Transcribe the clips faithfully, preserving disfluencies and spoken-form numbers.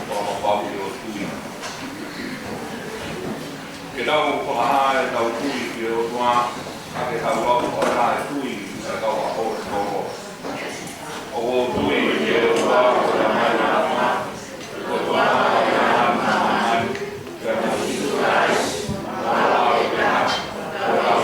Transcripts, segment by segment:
ʻo mapau ʻi ʻo tui. Ke tau fakahā ʻetau tui ki he ʻOtua, ʻa ke tau lau fakahā e tui ʻa e kau ʻaposetolo. ʻOku ou tui ki he ʻOtua ko e Tamai ʻo e ʻOtua, ko e ʻOtua ʻo e ʻOtua, ko e ʻOtua ʻo e ʻOtua,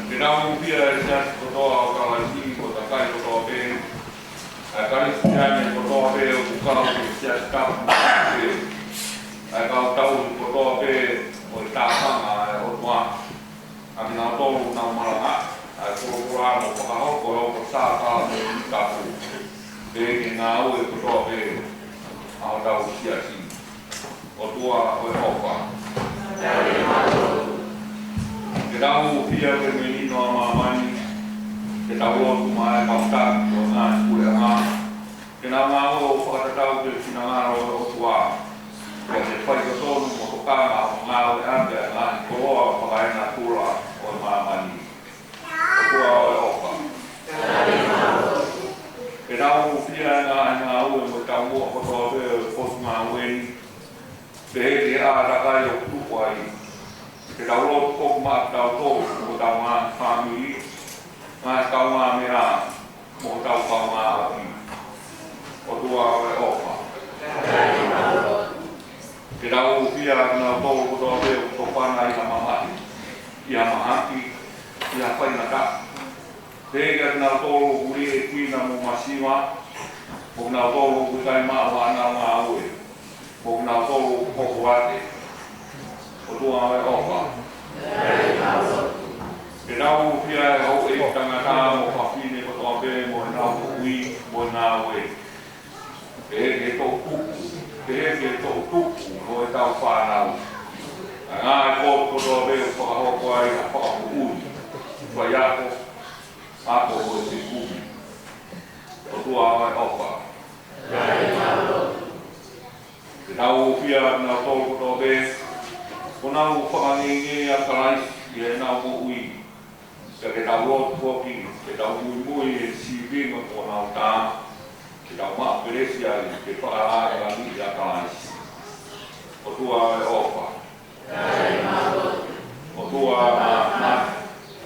Ke tau ʻufiʻufi ʻa e siasi kotoa ʻo Kalaisi, ko e kakai kotoa pē, ʻa e Kalisitiane kotoa pē ʻoku kau ki he siasi tapu pē, ʻa e kau tauhi kotoa pē ʻo e tāfanga ʻa e ʻOtua, ʻa kinautolu ʻoku nau malangaʻi ʻa e folofola mo fakahoko ʻa e ʻofa ʻa e Kalaisi tapu, pehē ki he ngāue kotoa pē ʻa hotau siasi. ʻOtua ʻo e ʻofa, ke tau ʻufiʻufi ʻa e melino ʻa māmani, ke tau lotu maʻa e kau taki ʻo e ngaahi puleʻanga, ke nau ngāue ʻo fakatatau ki he finangalo ʻo e ʻOtua, pea ke faitotonu mo tokanga ʻo ngāue ʻaki ʻa e ngaahi koloa fakaenatula ʻo e māmani. ʻOtua ʻo e ʻofa, ke tau ʻufiʻufi ʻa e ngaahi ngāue mo e taumuʻa kotoa pē ʻo e Potungāue ni, pehē ki he ʻātakai ʻoku tupu ai. Ke tau lotu foki maʻa kitautolu mo hotau ngaahi fāmili, ngaahi kaungāmeʻa, mo hotau kaungāʻapi. ʻOtua ʻo e ʻofa, ke tau ʻufiʻufi ʻa kinautolu kotoa pē ʻoku tokanga ʻi ha mamahi, ʻi ha mahaki, ʻi ha faingataʻa. Pehē kia kinautolu ʻoku liʻekina mo masiva, mo kinautolu ʻoku ʻikai maʻu haʻanau ngāue, mo kinautolu ʻoku hohoʻate. ʻOtua ʻo e ʻofa, ke tau ʻufiʻufi ʻa e houʻeiki tangata mo fafine kotoa pē mo ʻenau moʻui mo e ngāue. Pehē ki he toʻutupu, pehē ki he toʻutupu mo ʻetau fānau. ʻA e ngaahi potu kotoa pē ʻoku fakahoko ai ʻa e fakamoʻui, faiako, ako mo e fekumi. ʻOtua ʻo e ʻofa, ke tau ʻufiʻufi ʻa kinautolu kotoa pē ʻoku nau fakangeingei ʻa Kalaisi ʻi heʻenau moʻui. Pea ke tau lotu foki, ke tau muimui he sīpinga kuo nau tā, ke tau maʻu kelesi ai ke fakalāngilangiʻi ʻa Kalaisi. ʻOtua ʻo e ʻofa, ʻOtua māfimafi,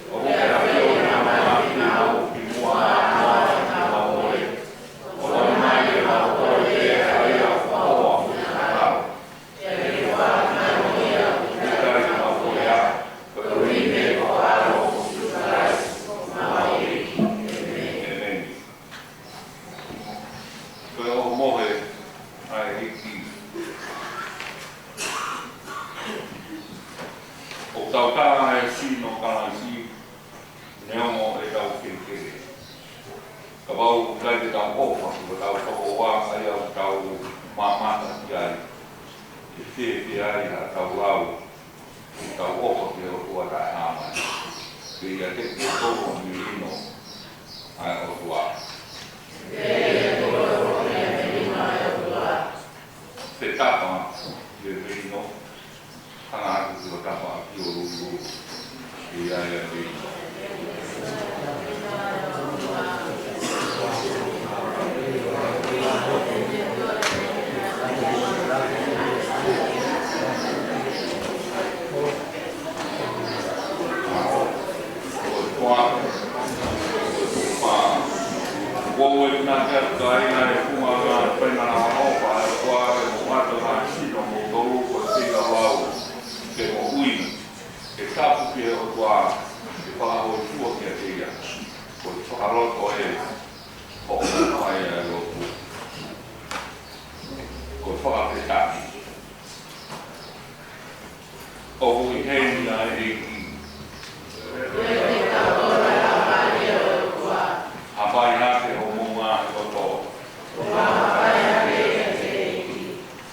ʻoku ke ʻafioʻi ʻa e ngaahi meʻa ʻoku ʻi muʻa ʻa e ngaahi meʻa ʻoku ʻi muʻa. Ko e ʻohomohe ʻa e ʻEiki. ʻOku tau tā ʻa e sino ʻo Kalaisi, neongo ʻetau kehekehe. Kapau ʻoku ʻikai ke tau ʻofa ki hotau tokoua, ʻa ia ʻoku tau mamata ki ai, ʻe fēfē ai haʻatau lau ʻoku tau ʻofa ki he ʻOtua taʻehāmani? Pea ʻiate kitautolu ʻa e melino ʻa e ʻOtua. Fetapa ki he melino, hanga atu ki he tapa ki ʻolunga. ʻIa, ʻia, ʻia. Kuo u ʻoatu kiate kimoutolu ʻa e funga ʻo e ngaahi fai manavaʻofa ʻa e ʻOtua, ke mou ʻoatu ʻa e ngaahi sino ʻomoutolu ko e feinga lau ke moʻui. ʻOku ʻi heni ʻa e ʻEiki. Hapai hake homou ngaahi loto.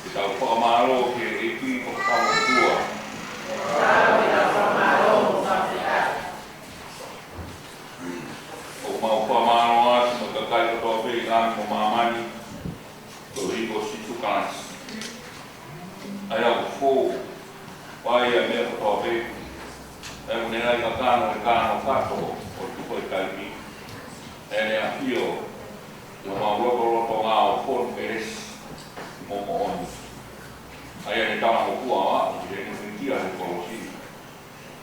Ke tau fakamālō ki he ʻEiki ko hotau ʻOtua. ʻOku mau fakamālō atu mo e kakai kotoa pē ʻi langi mo māmani, koeʻuhi ko Sīsū Kalaisi. ʻA ia ʻoku fou, ʻa ia meʻa kotoa pē, ʻa ia ʻoku ne ʻai kakano e kano kato ʻo tuku e taimi, ʻa ia ne ʻafio ʻi homau lotolotonga ʻo fonu kelesi mo moʻoni. ʻA ia ne talangofua ʻo aʻu ki heʻene muitia he kolosi,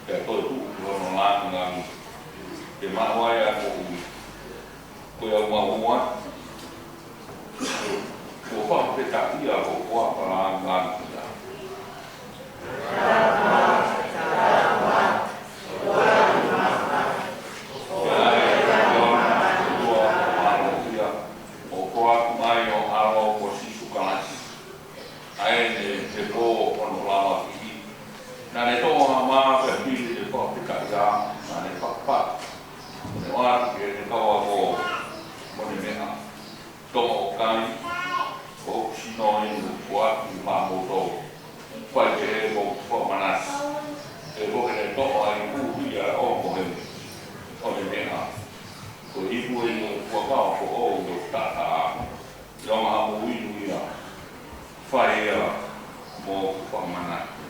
pea toetuʻu ki hono langilangi, ke maʻu ai ʻa e moʻui. Ko ia ʻoku mau ʻoatu, kuo fakafetaʻi ʻa e ʻOtua pea langilangiʻia. ʻOku ʻoatu mai ʻo ʻAlo ko Sīsū Kalaisi, ʻa ē naʻe pō hono lavakiʻi. Naʻa ne toʻo ha mā pea hili ʻene fakafetaʻia, naʻa ne fakapā, ne ʻoatu ki heʻene kau ako mo ne meʻa, Tokoni, ko hoku sino ʻeni ʻoku ʻoatu maʻamoutolu. Fai pehē mo hoku fakamanatu. He ko ʻene toʻo ʻa e ipu ʻi he ongo heni, ʻo ne meʻa, ko e ipu ʻeni ʻo e fuakava foʻou ʻi hoku taʻataʻa. ʻIlonga ha mou inu ia, fai ia mo hoku fakamanatu.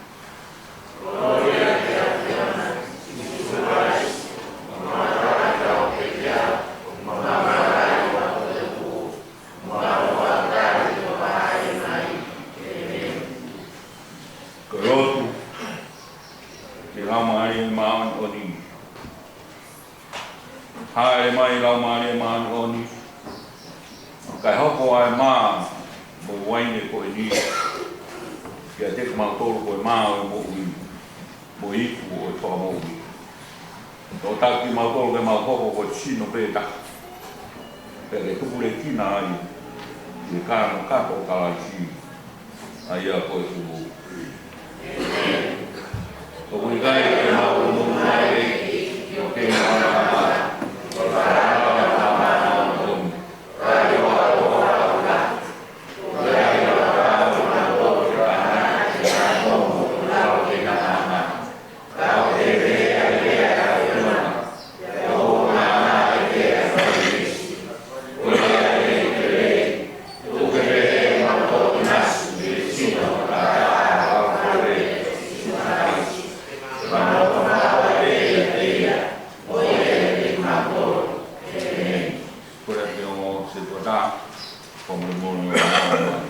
Ko e lotu ki he Laumālie Māʻoniʻoni. Hāʻele mai Laumālie Māʻoniʻoni, kae hoko ʻa e mā mo e uaine ko ʻeni kiate kimautolu ko e mā ʻo e moʻui, mo e ipu ʻo e fakamoʻui. Toʻo ʻaki kimautolu ke mau hoko ko e sino pē taha, pea ke tupulekina ai ʻi he kano kato ʻo Kalaisi, ʻa ia ko e ʻulu. ʻOku ʻikai te mau ʻunu mai ʻEiki, ʻo ke mau ʻunu mai. Ko ia te o se tuata, ko mole mole o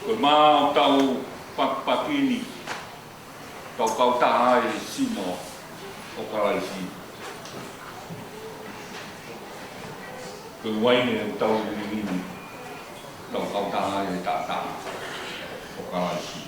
Ko e mā ʻoku tau pakipaki ni, tau kautaha ai e sino ʻo Kalaisi. Ko e uaine ʻoku tau inu ni, tau kautaha ai e taʻataʻa ʻo Kalaisi.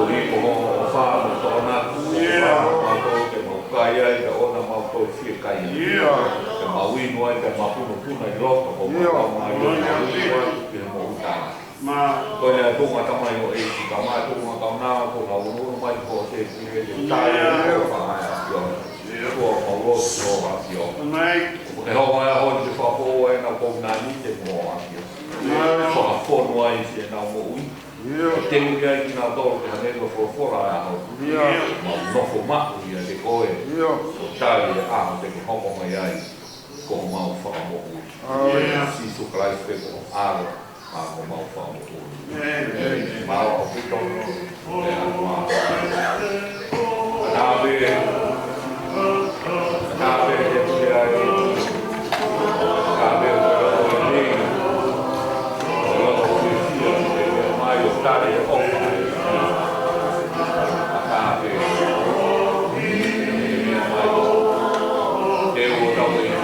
Ko hoʻo ʻofa mo e toʻonaki, ʻofa mautolu ke mau kai ai, pea ʻoua naʻa mau toe fiekaia. Ke mau inu ai, pea mau punopuna ʻi loto, ko e mau mai, mau inu ai, ki he moʻui taʻengata. Ko e tuʻunga tamai ʻo e, ka mai tuʻunga kaunanga, ko e mau unu mai ko e te ki he te tai, ko e ʻofa ʻa e ʻAfiona. Ko e mau lotu ki he ʻAfiona. Ko e hoko ʻa e ʻaho ni ke fakafoʻou ai ʻenau kovinānite mo e ʻAfiona. Fakafonu ai siʻenau moʻui. Ke teu ki ai kinautolu ke hangē ko e folofola ʻa e ʻaho. Mau nofo maʻu ʻiate koe. ʻO tali e ʻaho te ke hoko mai ai ko homau Fakamoʻui. Sīsū Kalaisi pē ko ho ʻAlo, ʻa homau Fakamoʻui. Mālō ʻaupito. Mālō. Kāpē. Kāpē ke pule ai. Kāpē ke pule ai. Loto fiefia, ke meʻa mai ʻo tali e ʻofa. Kāpē. Ke meʻa mai. Ke ʻoua te tau ʻi ai.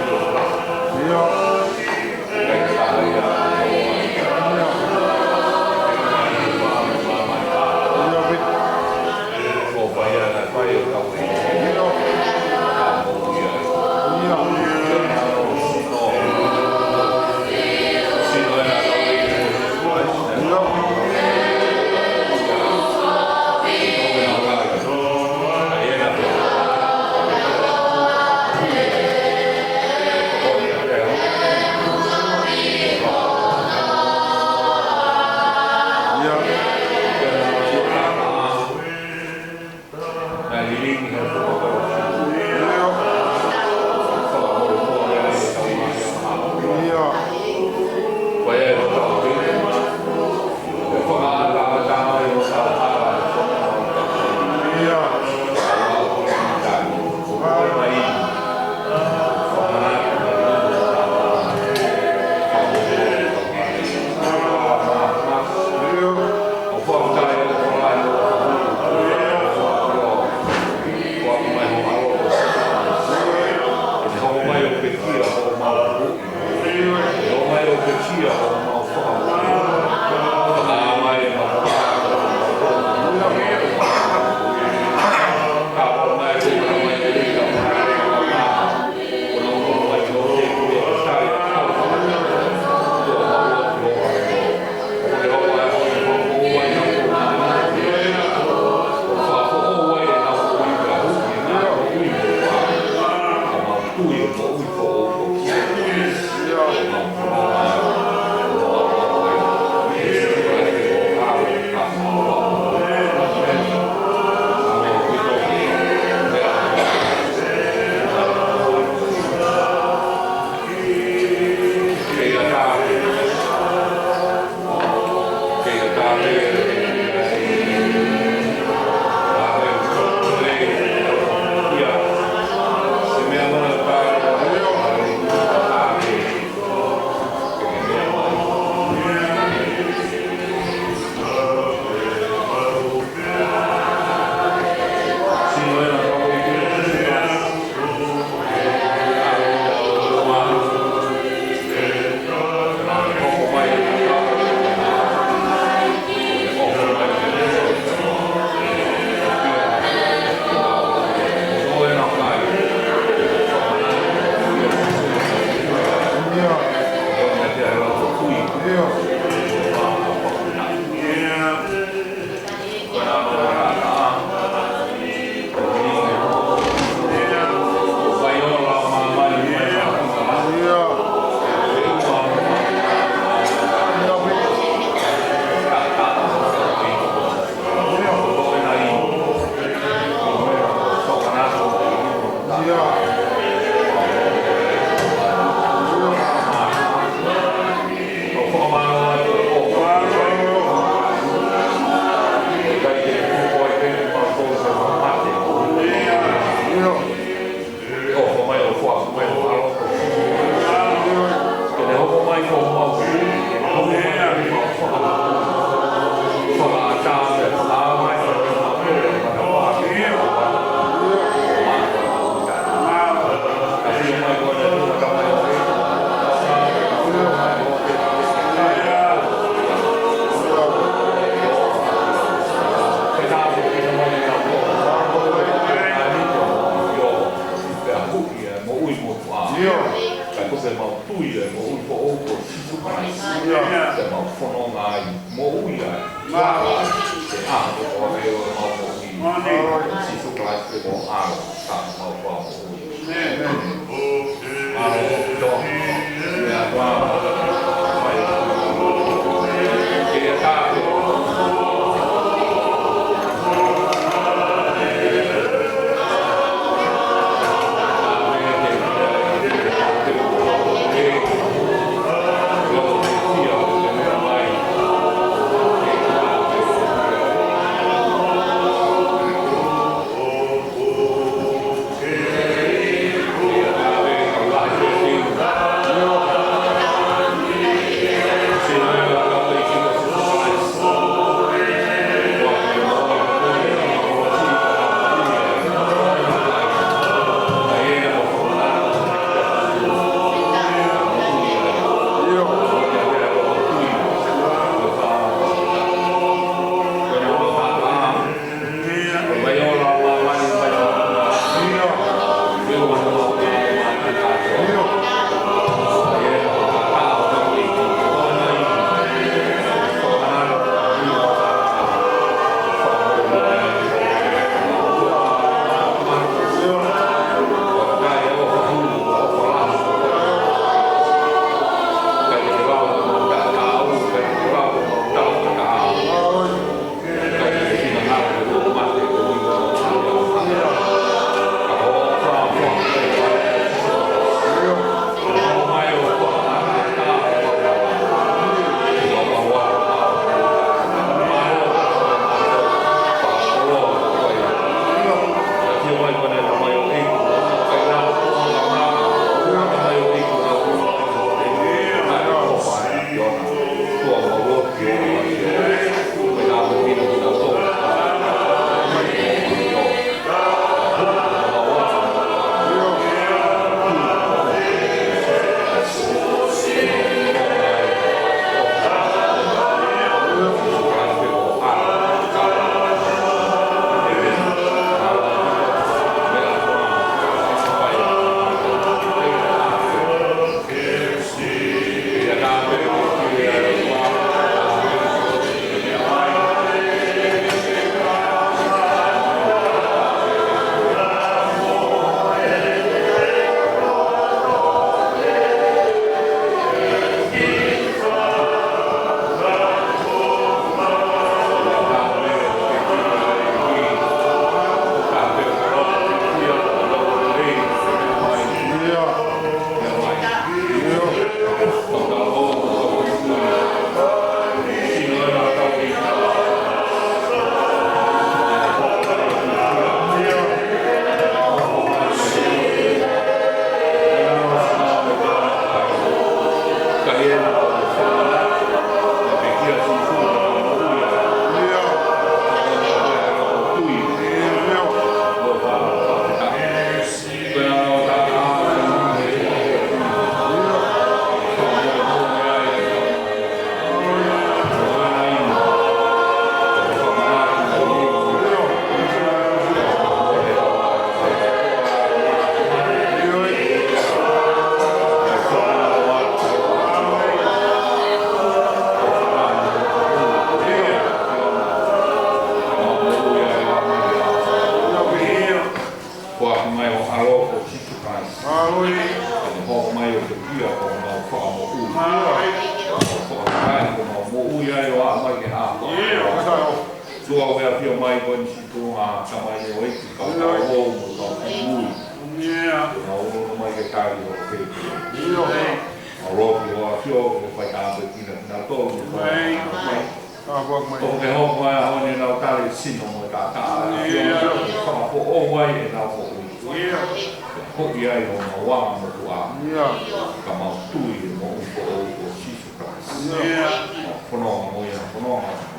Foaki mai ho ʻAlo ko Sīsū Kalaisi. Haleluia. Ke ne hoko mai ʻo pekia ko homau Fakamoʻui. Haleluia. Ko homau Fakamoʻui, ko homau moʻui ai ʻo aʻu mai ki he ʻaho. Haleluia. Tuʻa ʻoku ke ʻafio mai ko eni Sīsū, Tamai ʻEiki, kau Tamai mo kau Fakamoʻui. Haleluia. Ke mau ō mai ke tali hoʻo pekia. Haleluia. ʻAlofi hoʻo ʻAfio ke fai tāpuekina kinautolu. Haleluia. Ka ʻoku ke hoko mai he ʻaho ni ʻenau tali sino mo e taʻataʻa. ʻIo. Ke fakafoʻou ai ʻenau moʻui. ʻIo. Ke hoʻi ai homau anga motuʻa. ʻIo. Ka mau tui ʻi he moʻui foʻou ko Sīsū Kalaisi. ʻIo. Mau fononga mo ia, fononga mo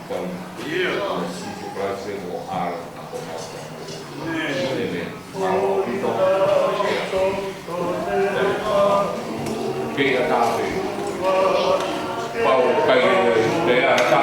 ia. ʻIo. Ko Sīsū Kalaisi ko e ʻAlo ʻa homau Fakamoʻui. ʻĒmeni. ʻĒmeni. Mālō ʻaupito. Kei ʻatā pē. Pau kai e pea ʻatā.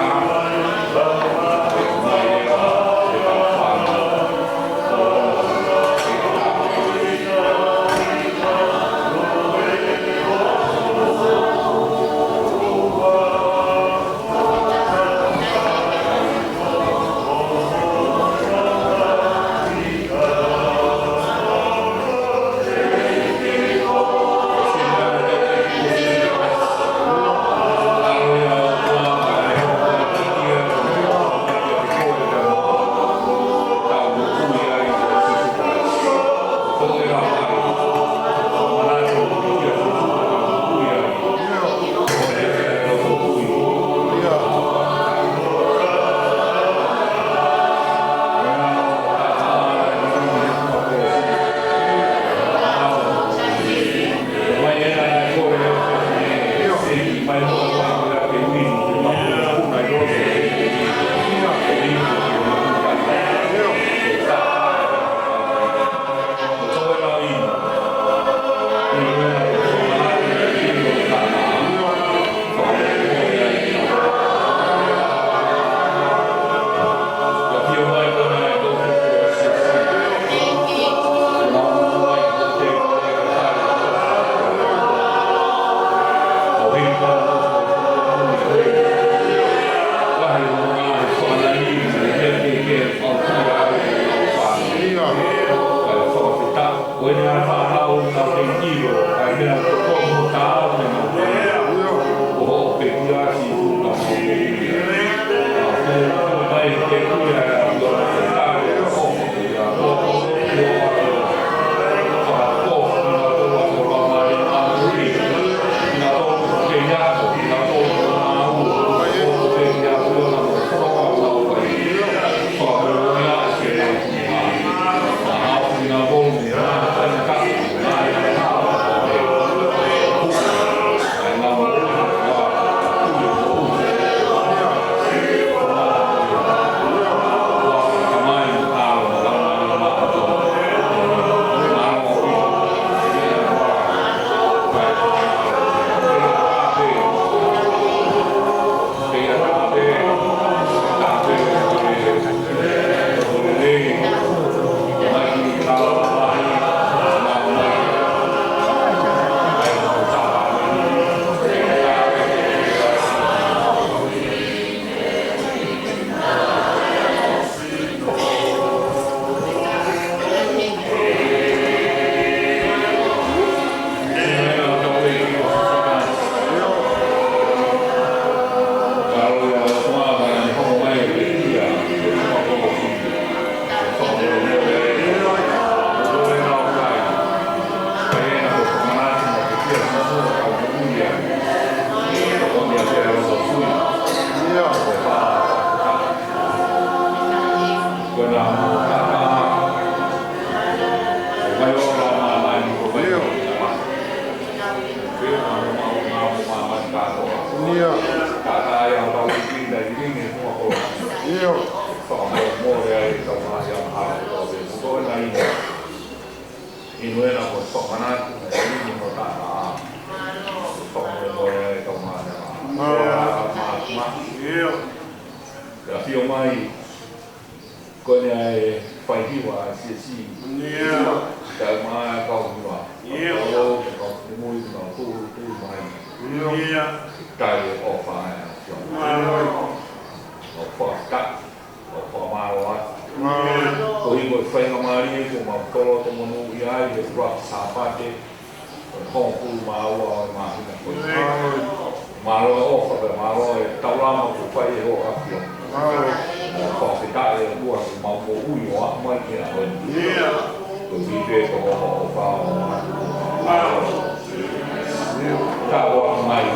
Ia. Ka fio mai, ko eni ʻa e fai hiva ʻa e siasi. Ia. Tau mai ʻa e kau hiva. Ia. Kau hiva, kau hiva, kau tū, tū mai. Ia. Kai ʻofa ʻa e fio. Ia. ʻOfa ka, ʻofa mālō atu. Ia. Ko e hiva faingamālie ko mau tolo to monu ia ai he ʻuluaki Sāpate. Ko e hongofulu mā ua ʻo e māhina ko eni. Mālō e ʻofa pea mālō e taulama kuo fai ʻe hoʻo ʻAfio. Mo fakafetaʻi ʻe ʻOtua kuo mau moʻui ʻo aʻu mai ki he ʻaho ni. Ko e ʻuhi pē ko hoʻo ʻofa ʻo mālō. Ka ʻoku mai.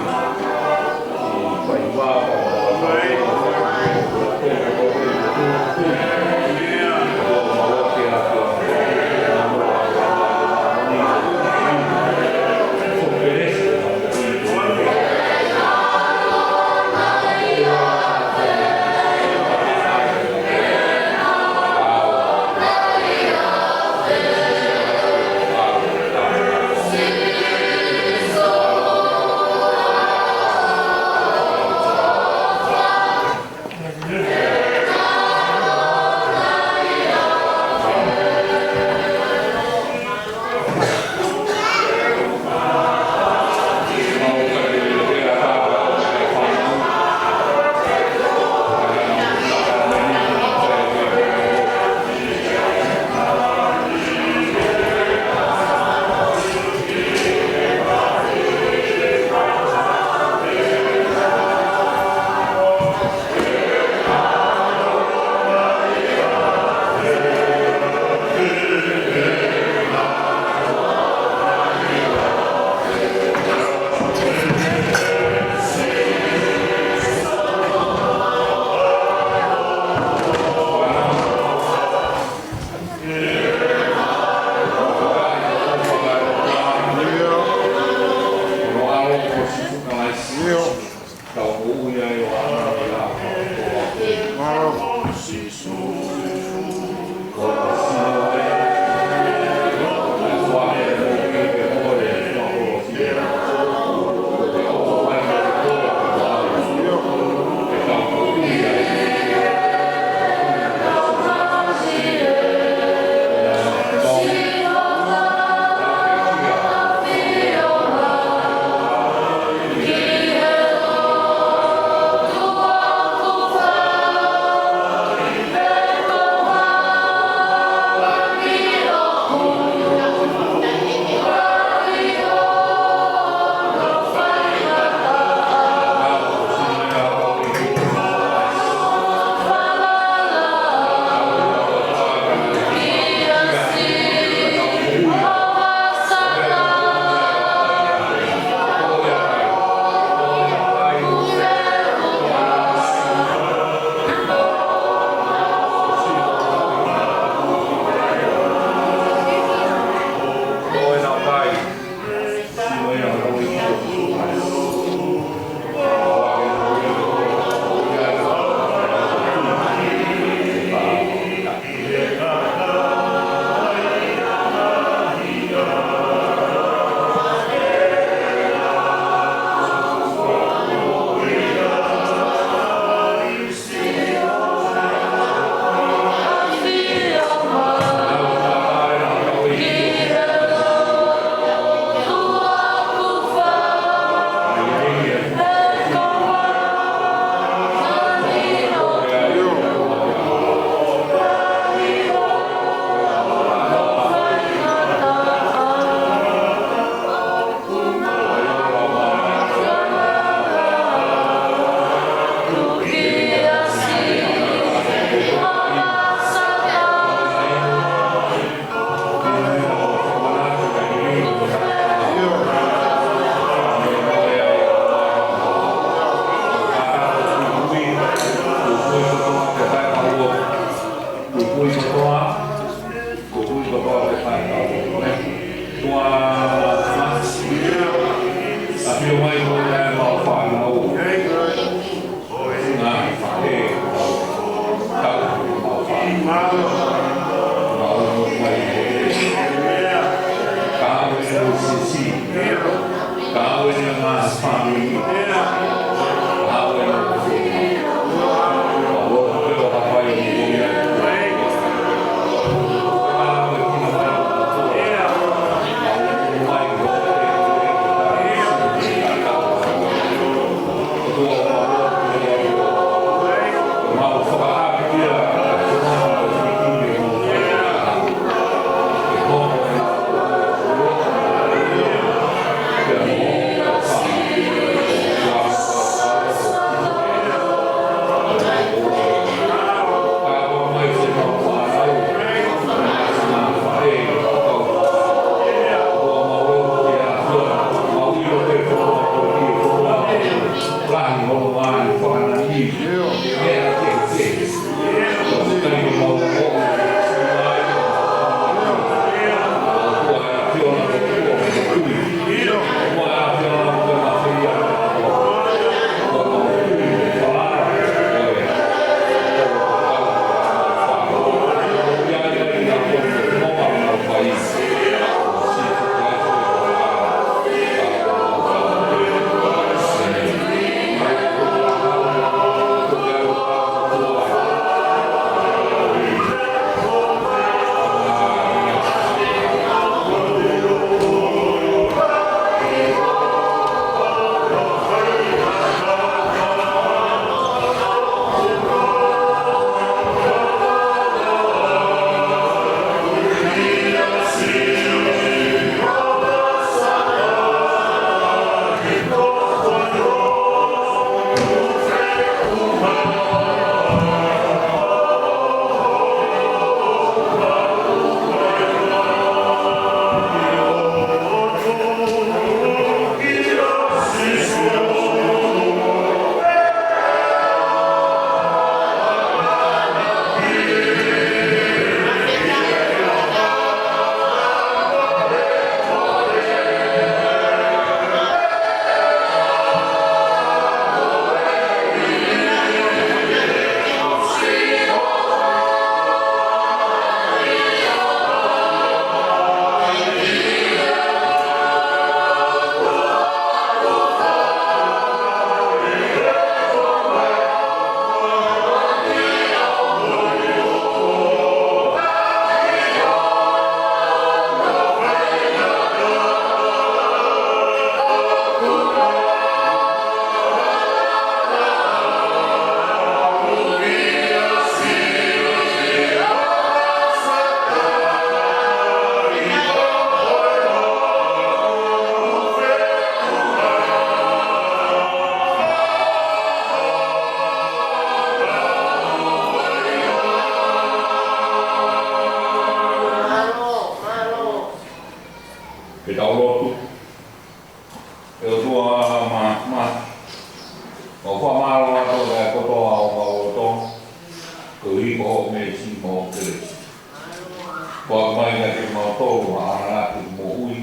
Kuo ʻomai kiate kimautolu ʻa e ʻamanaki moʻui.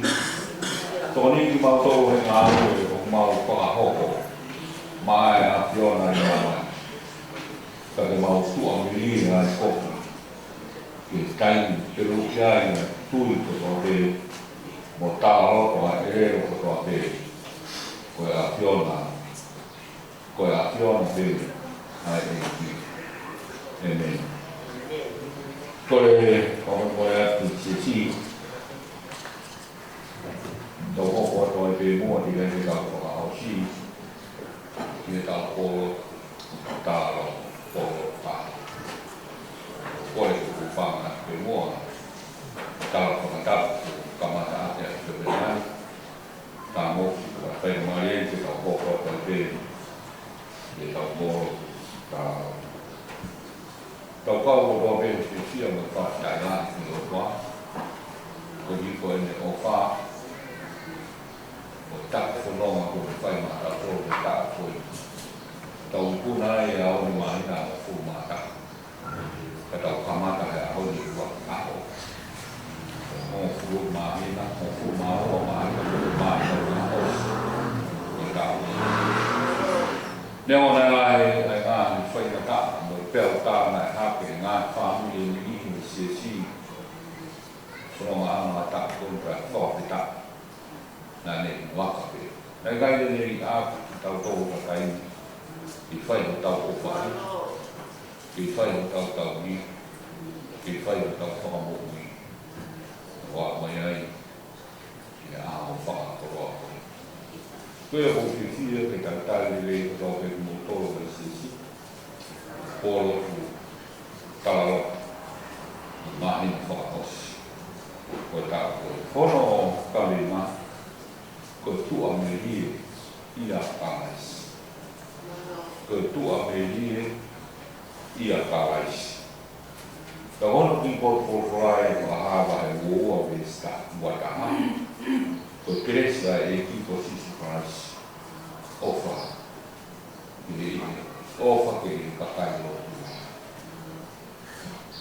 Tokoniʻi kimautolu he ngāue ʻoku mau fakahoko maʻa e ʻAfiona ʻi māmani. Ka ke mau tuʻamelie ʻa e kopi ki he taimi ʻe luki ai ʻa e tui kotoa pē, mo talaloto ʻa e ʻelelo kotoa pē, ko e ʻAfiona, ko e ʻAfiona pē ʻa e ʻEiki. ʻĒmeni. Kole ke fakamolemole atu ki he siasi. Tau hoko atu ai pē muʻa, teʻeki ai ke tau fakaʻosi ʻetau polo, tau polo, polo, pā. Kole ke u hūfanga pē muʻa, tau fakatapu, kamata ʻaki ʻa e pēpēnani. Tau mo, faingamālie ke tau hoko atu ai pē ʻetau polo, tau Tau kau kotoa pē he fiefia mo e fakafetaʻi lahi ki he ʻOtua, koeʻuhi ko ʻene ʻofa mo e taʻefononga kuo ne fai maʻatautolu he taʻu ko eni. Tau ikuna ai ʻa e ʻaho ni, māhina hongofulu mā taha. Ka tau kamata he ʻaho ni ʻi he ʻaho hongofulu māhina, hongofulu mā ua māhina, hongofulu mā taha ʻo e taʻu. Neongo naʻe lahi ʻa e ngaahi faingataʻa mo e peau tā naʻe hape he ngaahi fāmili ʻe niʻihi ʻo e siasi, fononga ʻa e ngaahi taʻu ko eni, pea fakafetaʻi naʻa ne ʻi muʻa pē. Naʻe ʻikai lelei ʻa kitautolu he kakai ni ke fai hotau ʻofa, ke fai hotau tauhi, ke fai hotau fakamoʻui. ʻO aʻu mai ai ki he ʻaho fakakoloa ko ē. Ko ia ʻoku ou fiefia ke talitali lelei kotoa pē kimoutolu ʻa e siasi, polo, talaloto, māhina fakaʻosi ʻo e taʻu ko ē. Hono kaveinga, ko e tuʻamelie ʻia Kalaisi. Ko e tuʻamelie ʻia Kalaisi. Ka ʻoku ou kiʻi pō folofola ʻi he Fakahā vahe ua ua veesi taha ua taha. Ko e kelesi ʻa e ʻEiki ko Sīsū Kalaisi, ʻofa ki he, ʻofa ki he kakai ʻo e ʻOtua.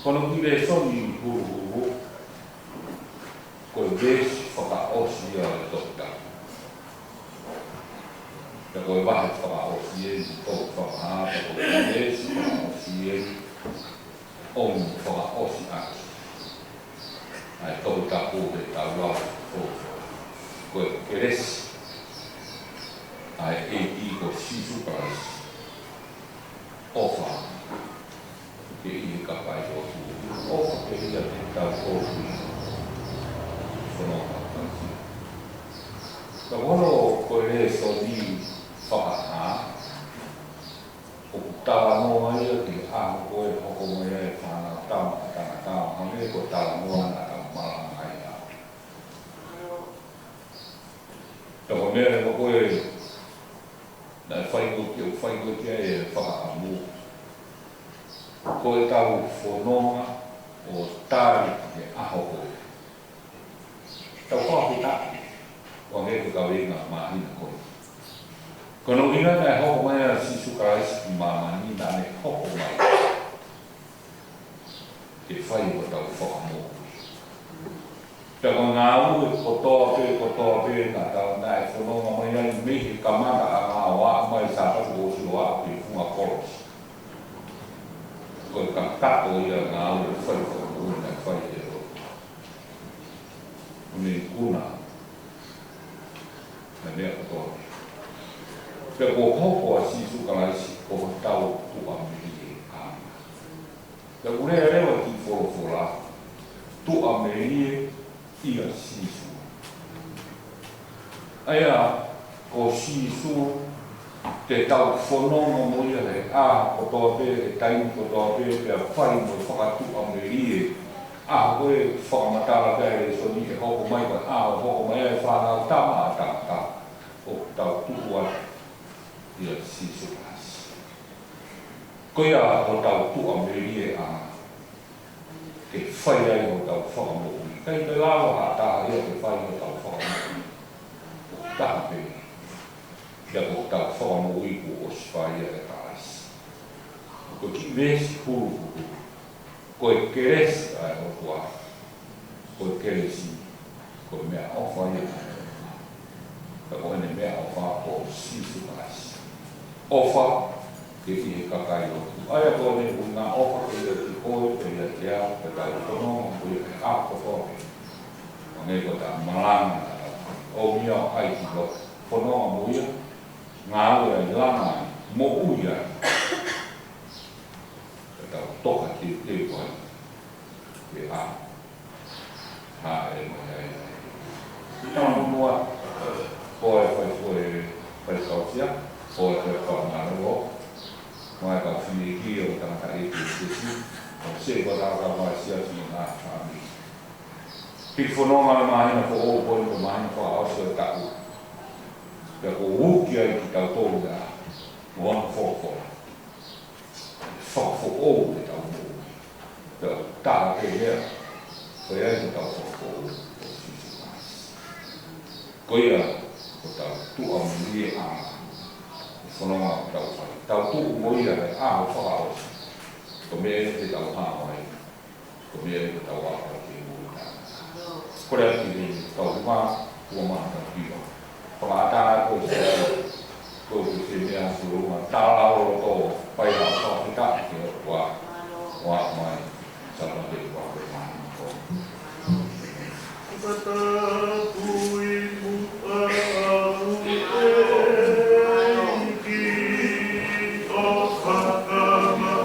Ko hono kiʻi lēsoni huluhulu, ko e veesi fakaʻosi ia ʻo e Tohi Tapu. Pea ko e vahe fakaʻosi eni ʻo e Fakahā, pea ko e veesi fakaʻosi eni ʻoku fakaʻosi ʻaki ʻa e Tohi Tapu heʻetau lau folofola. Ko e kelesi ʻa e ʻEiki ko Sīsū Kalaisi, ʻofa ki he kakai ʻo e ʻOtua. ʻOfa ki he kakai ʻo e ʻOtua. Ka ko hono, ko e lēsoni Fakahā, ʻoku talanoa ia ki he ʻaho ko ē ʻe hoko mai ai e Fānautama ʻa Tangata, ʻo hangē ko e talanoa naʻa tau malanga ai ʻaho. Ka ko e meʻa leva ko ē naʻe fai ko ē, ʻoku fai ko ē ki ai e fakaʻamu, ko ʻetau fononga ʻo tali e ʻaho ko ē. Tau fakafetaʻi, ʻo hangē ko e kaveinga māhina ko ē. Ko hono ʻuhinga naʻe hoko mai ai ʻa Sīsū Kalaisi ki māmani, naʻa ne hoko mai ke fai hotau fakamoʻui. Pea ko e ngāue kotoa pē, kotoa pē naʻa tau, naʻe fononga mai ai mei he kamata ʻanga ʻo aʻu mai Sāpate kuo ʻosi ʻo aʻu ki he funga kolosi, ko e kakato ia e ngāue fai fakamoʻui naʻe fai ʻe he ʻOtua. ʻO ne ikuna ʻa e meʻa kotoa. Pea kuo hoko ʻa Sīsū Kalaisi ko hotau tuʻamelie ʻanga. Pea ʻoku lea leva e kiʻi folofola, tuʻamelie ʻia Sīsū. ʻA ia, ko Sīsū te tau fononga mo ia he ʻaho kotoa pē, he taimi kotoa pē, pea fai mo e fakatuʻamelie. ʻAho ko ē fakamatala pē ʻa e lēsoni ʻe hoko mai, ko e ʻaho ʻe hoko mai ai e Fānautama ʻa Tangata, ʻoku tau tuʻu atu ʻia Sīsū Kalaisi. Ko ia hotau tuʻamelie ʻanga ke fai ai hotau fakamoʻui. ʻIkai ke lava ha taha ia ke fai hotau fakamoʻui. ʻOku taha pē ia, ko hotau fakamoʻui kuo ʻosi fai ia ʻe Kalaisi. Ko e kiʻi veesi huluhulu, ko e kelesi ʻa e ʻOtua Ko e kelesi, ko e meʻaʻofa ia. Ka ko ʻene meʻaʻofa ko Sīsū Kalaisi. ʻOfa ke ʻi he kakai lotu. ʻA ia ko ʻene ʻuhinga, ʻofa ke ʻiate koe, ke ʻiate au, ke tau fononga mo ia he ʻaho kotoa pē. ʻO hangē ko ʻeta malanga, ʻomi ʻo ʻai ki loto. Fononga mo ia, ngāue ai, langa ai, moʻui ai. Ke tau toka teuteu ai. Ke ʻa Hāʻele mai ai. Tau muʻa, ko e fai, ko e fai kausia, ko e fai fakamālō, mo e kau fili ki ʻo tangataʻeiki ʻo e siasi, ʻo se ko tau kau mai siasi mo e ngaahi fāmili. Ki he fononga ʻo e māhina foʻou, ko e māhina fakaʻosi ʻo e taʻu. Pea kuo uki ai kitautolu ia, mo hono folofola. Fakafoʻou ʻetau moʻui. Pea ʻoku taha pē ia, ko ia ʻetau fakafoʻou ko Sīsū Kalaisi. Ko ia ʻoku tau tuʻamelie ʻa e fononga ʻoku tau fai. Tau tuʻu mo ia he ʻaho fakaʻosi. Ko e meʻa ia te tau hao ai. Ko e meʻa ia te tau ʻalu ai ki he moʻui taʻengata. Ko e lea ki he kau hūfanga, ua maha tau kiva. Fakaʻatā ko e sēsē, ko e sēsē meʻa ʻa Solomona, tala o loto, fai ha fakafetaʻi ki he ʻOtua, ʻo aʻu mai, Sāpate ua ko e māhina ko. Fakatapu ʻi muʻa ʻa e ʻEiki, ʻo fakama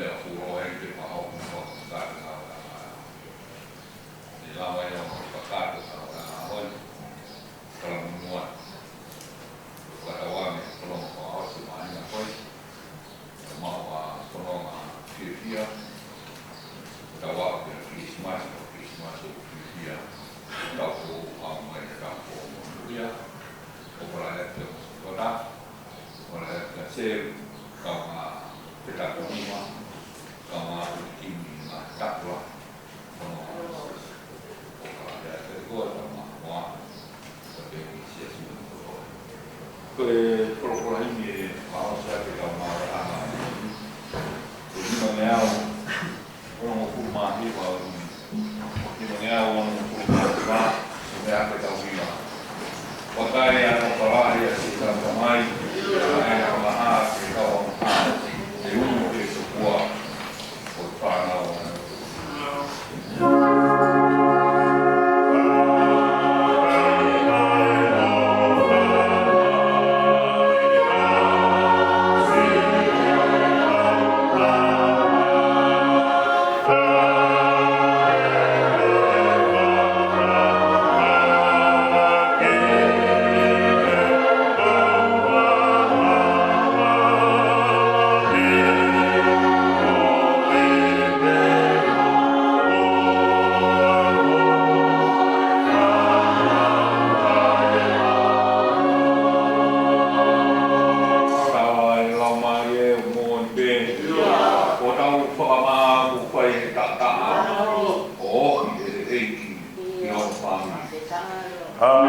Pea kuo ʻi ai pē pea ʻoku ʻi ai pē ʻa e ngaahi ʻa e ngaahi. Ni lava ia ʻo kakato ʻa e ngaahi ʻa e ngaahi. Kalamunuat. Katawa me kono ma ʻosi mai na koi. Ka mau ʻa kono ma fiefia. Katawa pē Christmas, Christmas ʻo fiefia. Tau ko ʻa mai tau ko ia. ʻO para e te o kota. ʻO para e te se. Kau ma te tau ko nima. Kau ma te kimi ma takua. Ko e kolokola himi ʻe fakaʻosi ʻaki ʻetau maʻu ʻa e ʻaho ni. Ko e nima ngeau onongofulu mā hiva ʻo e ʻaho ni. Nima ngeau onongofulu mā hiva, ʻo meʻa ʻaki ʻetau hiva. Vakai ʻa e ʻofa lahi ʻa e ʻEiki ki heʻetau Tamai, ʻa e ʻofa lahi ki heʻetau ʻOtua, ʻe ʻunuʻunu ki he tokua. Tau ʻai lau mai ʻe moʻoni pē. ʻIo. ʻO tau fakamāʻopoʻopo ʻi he taʻataʻa. ʻOi, ʻe ʻEiki. ʻIo, fāmili.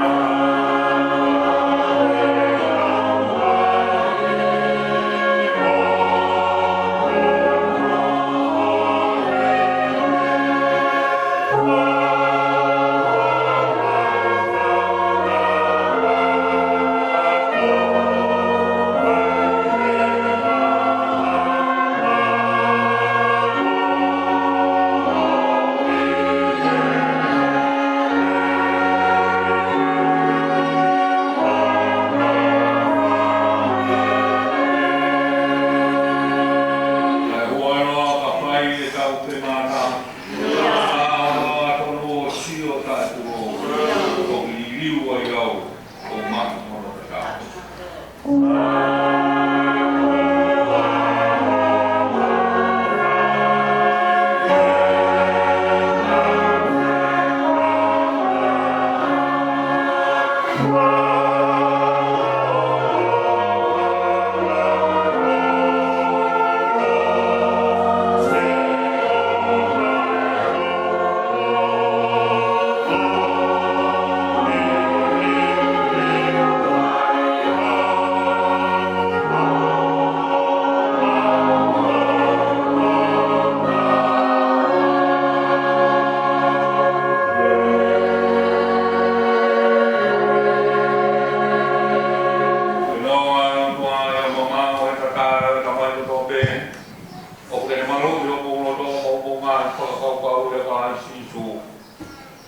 ʻOku ke malu ʻi hoʻomou loto mo hoʻomou ngaahi fakakaukau ʻi he ʻEiki ko Sīsū.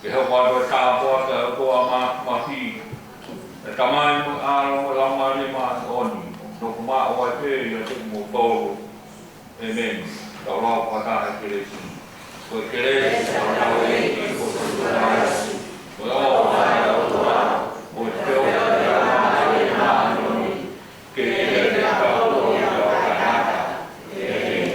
Ke hoko atu e tāpuaki ʻa e ʻOtua Māfimafi, ʻa e Tamai mo e ʻAlo mo e Laumālie Māʻoniʻoni, nofoʻia ʻo ʻai pē ʻiate kimoutolu. ʻĒmeni. Tau lau fakataha e kelesi. Ko e kelesi ʻa hotau ʻEiki ko Sīsū Kalaisi, mo e ʻofa ʻa e ʻOtua, mo e feohi ʻa e Laumālie Māʻoniʻoni, ke ʻiate kitautolu ʻo taʻengata. ʻĒmeni.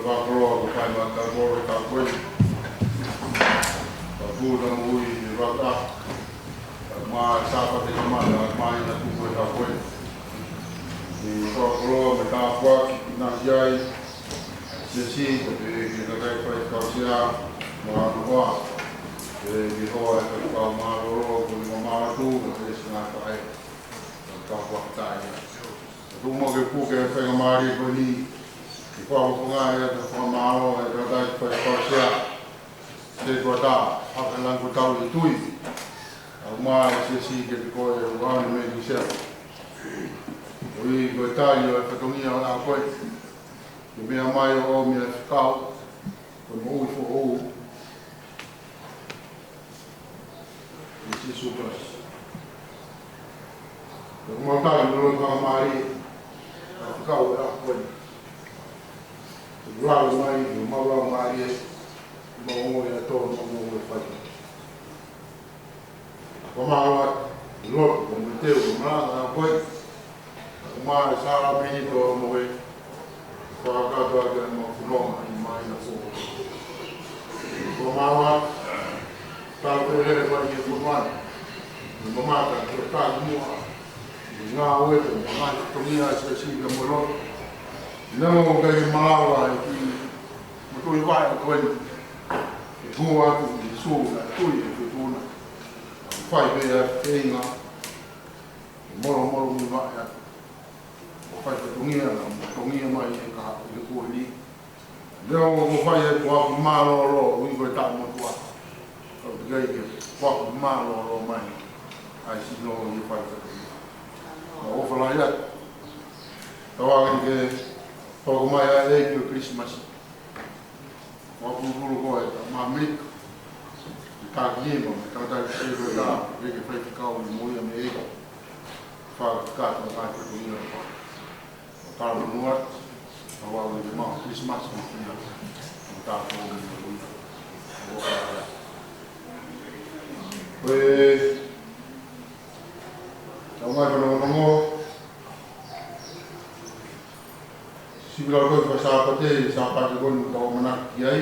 Fakakoloa ko e fai mai ka kolo e kau ko ē. Ka puna mui e vaka. Ka ma Sāpate ka ma, ka ma ina kupu e kau ko ē. Ni fakakoloa mo e tāpuaki, na ki ai. Siasi, ko e pē ke kakai fai kau sia, ma ano hoa. Pē ke hoa e kau mālōlō, ko e ma mālō tu, ko e pē sina kae. Ka kua tai. Ka tu mo ke puke e faingamālie ko eni. Ke kua mo konga e ata fakamālō e kakai fai kau sia. Te kua tā, haka lango tau i tui. Au ma e siasi ke te koe ua ni me ki sea. Ui ko e tai o e fatongia o a koe. Ke mea mai o o mea fekau. Ko e moʻui foʻou. ʻI Sīsū Kalaisi. Ko e mau tai o lo fakamālie. A fekau e a koe. Ko e lau mai, ko e mau lau mālie. Mau ngoi a tō, mau ngoi fai. Ko mau a, lotu, ko e teu, ko e malanga a koe. Ko mau e sāla mei to mo e. Ko a katoa ke mau funonga i mai na fō. Ko mau a, tau te hele mai e funonga. Ni mamata, ko tā mua. Ni ngā oe, ko ngā tongia se si ke mo lotu. Nā mo kai malawa i ki, mo tui vai a koe. E hua atu, i sū, na tui, e tui tuna. Fai pē a feinga. Molo, molo, mui mai atu. Ko fai ko tongia, na, tongia mai e ka, e ko ni. Leo ko fai e ko aku mālōlō, ui ko e taʻu motua. Kau te kai ke, ko aku mālōlō mai. Ai si no, i fai ko tongia. Na o falai atu. Tau ake ke, toko mai a e ki o Christmas. Ko a pulupulu ko e ka mamit. I ka ki ema, me ka tai se ko e ka, ke ke fai ki kau i mo ia me e ka. Fa ka to ka ke to ia. Ka mo nua, ka wa le ma Christmas mo ia. Ka ko mo ia. Ko e, ka mai ko no no. Sivi lau ko e Sāpate, Sāpate ko eni ka o manaki ai,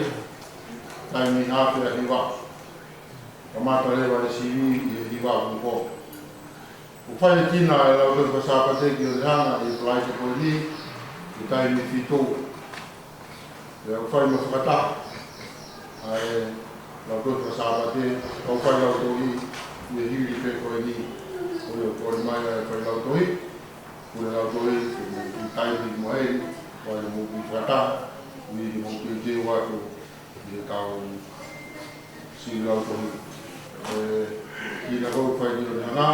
taimi hafe a hiva. Kamata leva e sivi ʻi he hiva kuko. Ko fai e tina e lau ko e Sāpate ki o le hanga ʻi Falaite ko eni, ʻi taimi fitu. Pea u fai ma fakataha. ʻA e lau ko e Sāpate, ka u fai lau tohi, ʻi he hili pe ko eni, ko ia ko le mai a e fai lau tohi. Kule lau tohi, ke mo ki tai ki mo ai, ko ai mo ki fakataha, ui mo ki te watu, i e kau si lau tohi. E, ki na kau fai ki o le hanga,